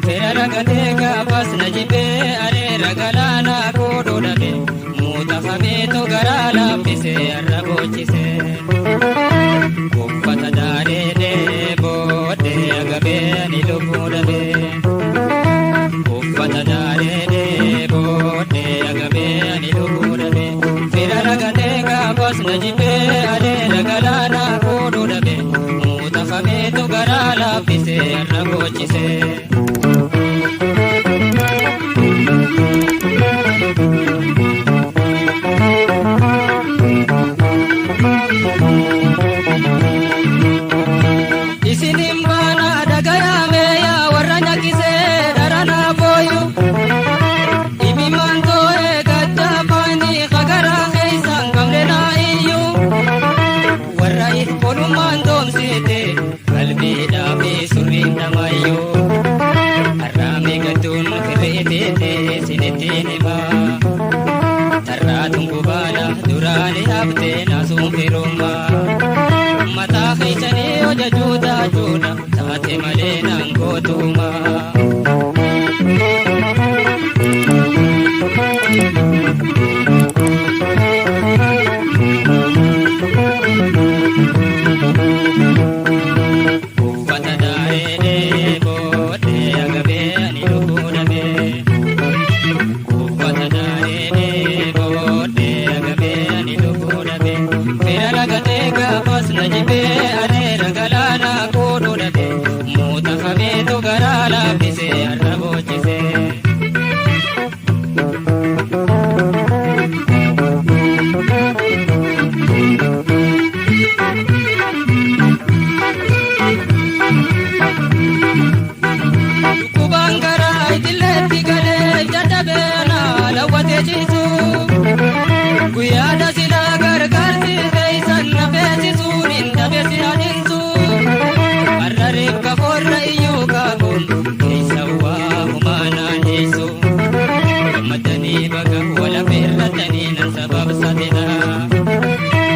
Fira ragatee gaafas na jibbee areera galaanaa koodhuu dhabe. Muuxafameetu garaa laaffisee har'a boochise. Uffata daareedhee booddee agabee ani lubbuu dhabee. Uffata daareedhee booddee agabee ani lubbuu dhabee. Fira ragatee gaafas na jibbee areera galaanaa koodhuu dhabe. Muuxafameetu garaa laaffisee har'a boochise. Isinin baana dhagayame yaa warra nyakkisee dharanaa booyu. Ibimaan too'ee gaddafaani hagaraa keessaan qabne naa iyyuu. Warra ifkolummaan doomsite qalbiidhaa fi surriin namayyuu. Har'aame gadduun firreeteete isinittiin himaa. Tarraatuun gubaadha duraani haftee naasuun firummaa. Mataa keessanii hojjechuu taachuudha taate malee naan gootumaa. Uffata daareedhee booddee agabee ani lubbuu dhabee. Uffata daareedhee booddee agabee ani lubbuu dhabee. Fira ragatee gaafas na jibbee areera galaanaa koodhuu dhabee. Muuxafameetu garaa laaffisee har'a boochisee. Dhukkubaan garaa idileetti galee jajjabeena lawwatee ciisu. Guyyaa silaa gargaarsi fe'isan na feesisuun hin dhabeessi adeemsu. Har'a reeffa forra iyyuu kaakuun keessa waa humaanaan dhiisu. Gammadanii baga wala feerratanii nan sababsatina.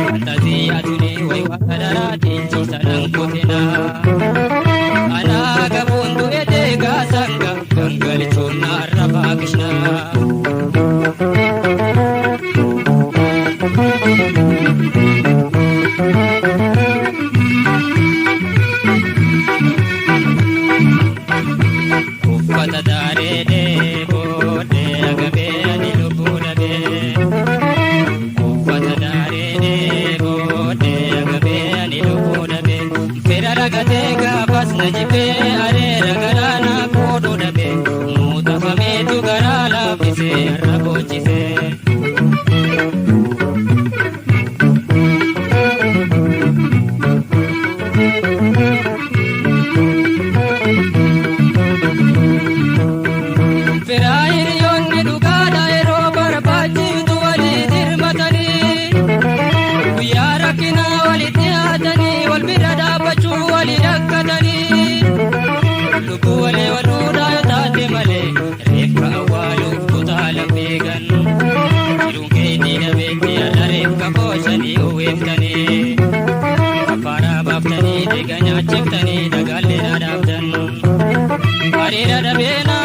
Fantasii atunii wayi waa daraatiin ciisanan kutina. Anaa gabuun du'e deegaa sanga gangalchuun narra faakishna. Uffata daareedhee booddee agabee ani lubbuu dhabee. Uffata daareedhee booddee agabee ani lubbuu dhabee. Fira ragatee gaafas na jibbee areera galaanaa koodhuu dhabee. Muuxafameetu garaa laaffisee har'a boochisee. Firaa hiriyoonni dhugaadha yeroo barbaachiftu walii dirmatanii. Guyyaa rakkinaa walitti dhiyaatanii wal bira dhaabbachuu walii rakkatanii. Lubbuu walii waluudhaa yoo taate malee reeffa awwaaluuf kutaa lammeegan. Jiruun keetii dhabeetti har'a reeffa booshanii uwwiftanii. Afaaraa baaftanii dhiiga nyaachiftanii dhagaallee dhaabdan. Hariira dhabeenaa.